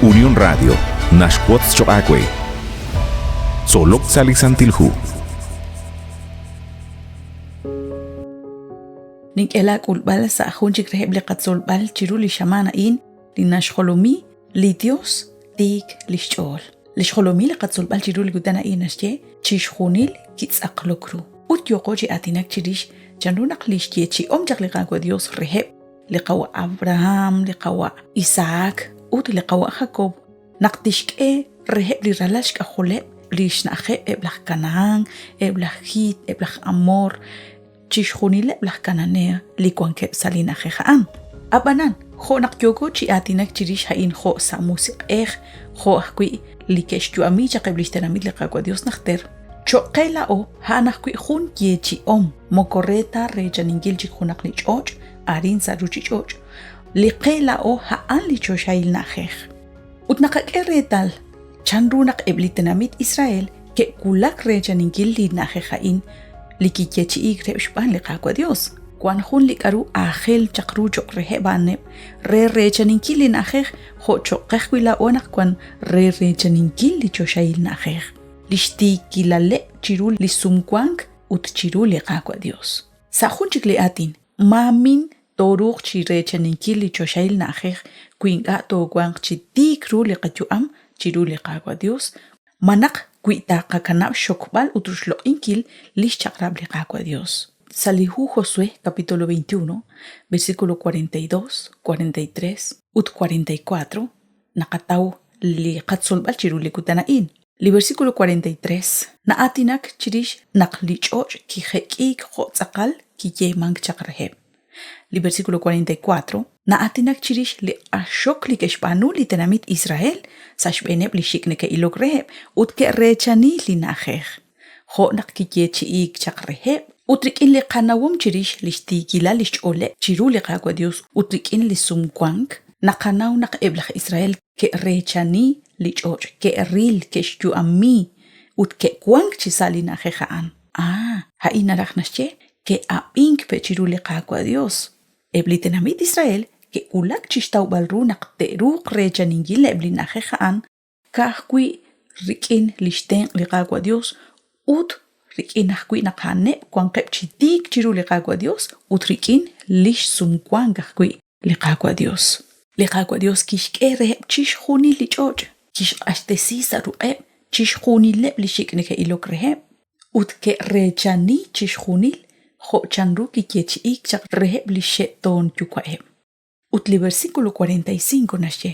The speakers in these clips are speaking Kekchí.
Unión Radio naxwotz choq' aawe. Tzolok sa' li Santil Hu. Nink'e laak'ulb'al sa' jun chik reheb' li qatzolb'al chiru li xamaan a'in li naxjolomi li Dios tiik li xch'ool. Li xjolomil li qatzolb'al chiru li kutan a'in naxye chixjunil kitz'aqlok ru. Ut yooqo chi aatinak chirix chanru naq li xyeechi'om chaq li Qaawa' Dios reheb' li qawa' Abraham, li qawa' Isaac ut li qawa' Jacob naq tixk'e reheb' li ralal xk'ajoleb' li xna'ajeb' eb' laj Canaán, eb' laj Hit, eb' laj Amor, chixjunileb' laj Cananeo li wankeb' sa' li na'ajej a'an. Ab'anan, jo' naq yooko chi aatinak chirix a'in jo' sa' musiq'ej, jo' ajwi' li ke'xyu'ami chaq eb' lix tenamit li Qaawa' Dios najter, choq' qe laa'o a'an ajwi' jun yeechi'om moko re ta reechaninkil chik junaq li ch'och' arin sa' ruchich'och', li qe laa'o a'an li choxahil na'ajej. Ut naqak'e reetal chan ru naq eb' li tenamit Israel ke'wulak reechaninkil li na'ajej a'in li kiyeechi'iik reheb' xb'aan li Qaawa' Dios. Wan jun li k'a'ru aajel chaq ru choq' reheb' a'aneb' re reechaninkil li na'ajej jo' choq' qe ajwi' laa'o anaqwan re reechaninkil li choxahil na'ajej, lix tiikilaleb' chiru li sumwank ut chiru li Qaawa' Dios. Sa' jun chik li aatin, maamin tooruuq chi reechaninkil li choxahil na'ajej wi ink'a' toowanq chi tiik ru li qayu'am chiru li Qaawa' Dios, malaj wi taqakanab' xxokb'al ut roxloq'inkil lix chaq'rab' li Qaawa' Dios. Sa' li hu Josué capítulo 21, versículo 42, 43 ut 44 naqataw li qatzolb'al chiru li kutan a'in. Li versículo 43 na'aatinak chirix naq li ch'och' kijek'iik jo' tz'aqal kiyeemank chaq reheb'. Li versículo 44 na'aatinak chirix li q'axok li ke'xb'aanu li tenamit Israel sa' xb'eeneb' li xik' neke'ilok reheb' ut ke'reechani li na'ajej, jo' naq kiyeechi'iik chaq reheb', ut rik'in li qanawom chirix lix tiikilal lix ch'ooleb' chiru li Qaawa' Dios ut rik'in li sumwank, naqanaw naq eb' laj Israel ke'reechani li ch'och', ke'ril, ke'xyu'ami, ut ke'wank chi sa' li na'ajej a'an. Ah, a'in naraj naxye ke'ab'ink pe' chiru li Qaawa' Dios. Eb' li tenamit Israel ke'wulak chixtawb'al ru naq te'ruuq reechaninkil eb' li na'ajej a'an ka'ajwi' rik'in lix tenq' li Qaawa' Dios ut rik'in ajwi' naq a'aneb' wanqeb' chi tiik chiru li Qaawa' Dios ut rik'in lix sumwank ajwi' li Qaawa' Dios. Li Qaawa' Dios kixk'e reheb' chixjunil li ch'och', kixq'axtesi sa' ruq'eb' chixjunileb' li xik' neke'ilok reheb', ut ke'reechani chixjunil jo' chanru kiyeechi'iik chaq reheb' li xxe'toon yuwa'eb'. Ut li versículo 45 naxye,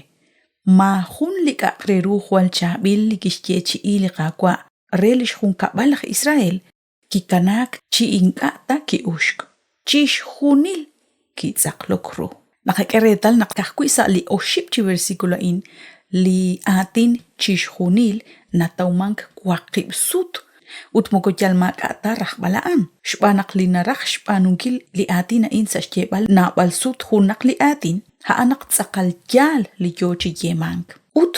Maajun li k'a'aq re ru jwal chaab'il li kixyeechi'i li Qaawa' re li xjunkab'al laj Israel kikanaak chi ink'a' ta ki'uxk. Chixjunil kitz'aqlok ru. Naqak'e reetal naq ka'ajwi' sa' li oxib' chi versículo a'in li aatin chixjunil natawmank waqib' sut ut moko yal maak'a' ta rajb'al a'an, xb'aan naq li naraj xb'aanunkil li aatin a'in sa' xyeeb'al naab'al sut junaq li aatin, a'an naq tz'aqal yaal li yoo chi yeemank. Ut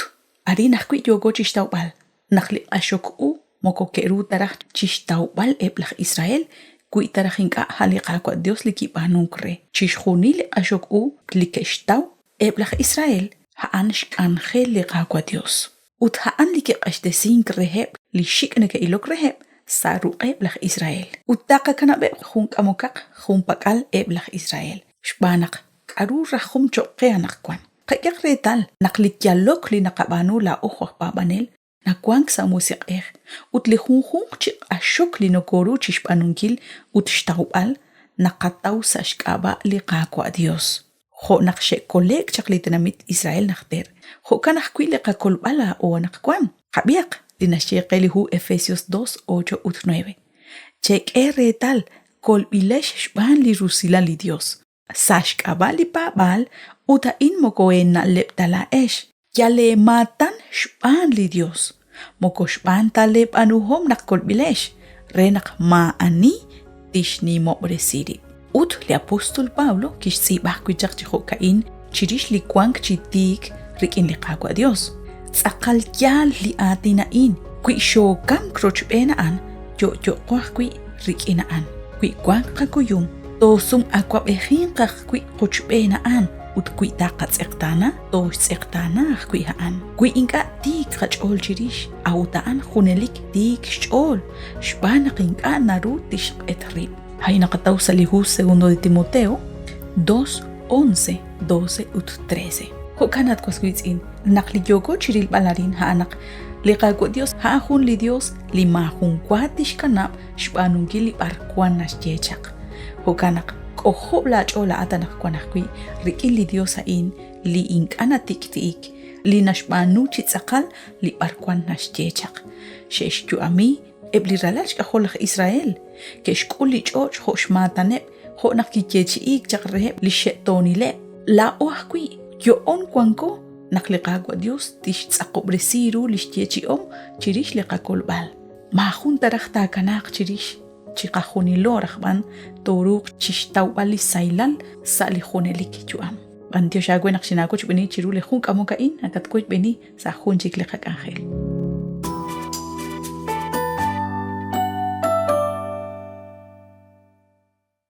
arin ajwi' yooko chixtawb'al naq li q'axok u moko ke'ru ta raj chi xtawb'al eb' laj Israel wi ta raj ink'a' a' li Qaawa' Yos li kib'aanunk re. Chixjunil li q'axok u li ke'xtaw eb' laj Israel a'an xk'anjel li Qaawa' Yos, ut a'an li kiq'axtesink reheb' li xik' neke'ilok reheb' sa' ruq'eb' laj Israel. Ut taqakanab'eb' jun k'amokaq junpak'al eb' laj Israel, xb'aan naq k'aru rajom cho'q qe anaqwan? Qak'ehaq reetal naq li yalok li naqab'aanu laa'o jo' aj paab'anel nawank sa' musiq'ej ut li junjunq chi q'axok li nokooru chi xb'aanunkil ut xtawb'al naqataw sa' xk'ab'a' li Qaawa' Yos. Jo' naq xe'kole'k chaq li tenamit Israel najter, jo'kan ajwi' li qakolb'al laa'o anaqwan. Qab'ihaq li naxye qe li hu Efesios 2, 8 ut 9. Chek'e reetal, kolb'ilex xb'aan li rusilal li Yos. Sa' xk'ab'a' li paab'aal ut a'in moko eena'leb' ta laa'ex, yal eemaatan xb'aan li Yos, moko xb'aan ta leeb'aanuhom naq kolb'ilex, re naq maa'ani tixnimob'resi rib'. Ut li apóstol Pablo kixtz'iib'a ajwi' chaq chi jo'ka'in chirix li wank chi tiik rik'in li Qaawa' Yos. Tz'aqal yaal li aatin a'in, wi xookamk rochb'een a'an, yo'yo'qo ajwi' rik'in a'an. Wi wank qakuyum, toosum'awab'ejinq ajwi' qochb'een a'an. Ut wi taqatz'eqtaana, tooxtz'eqtaana ajwi' a'an. Wi ink'a' tiik qach'ool chirix, a'ut a'an junelik tiik xch'ool, xb'aan naq ink'a' naru tixq'et rib'. A'in naqataw sa' li hu Segundo de Timoteo 2, 11, 12 ut 13. Jo'kan at was wiitz'in, naq li yooko chirilb'al arin a'an naq li Qaawa' Dios a'an jun li Dios li maajun wa tixkanab' xb'aanunkil li b'arwan naxye chaq. Jo'kan naq k'ojob' laach'ool laa'at anaqwan ajwi' rik'in li Dios a'in li ink'a' natik'ti'ik, li naxb'aanu chi tz'aqal li b'arwan naxye chaq. Xe'xyu'ami eb' li ralal xk'ajol laj Israel, ke'xk'ul li ch'och' jo' xmaataneb' jo' naq kiyeechi'iik chaq reheb' li xxe'toonileb'. Laa'o ajwi' yo'on wanko naq li Qaawa' Dios tixtz'aqob'resi ru li xyeechi'om chirix li qakolb'al. Maajun ta raj taakanaaq chirix, chiqajunilo raj b'an tooruuq chixtawb'al li sahilal sa' li junelik yu'am. B'antiox aawe naq xinaawochb'eeni chiru li jun k'amok a'in, nakatwochb'eeni sa' jun chik li qak'anjel.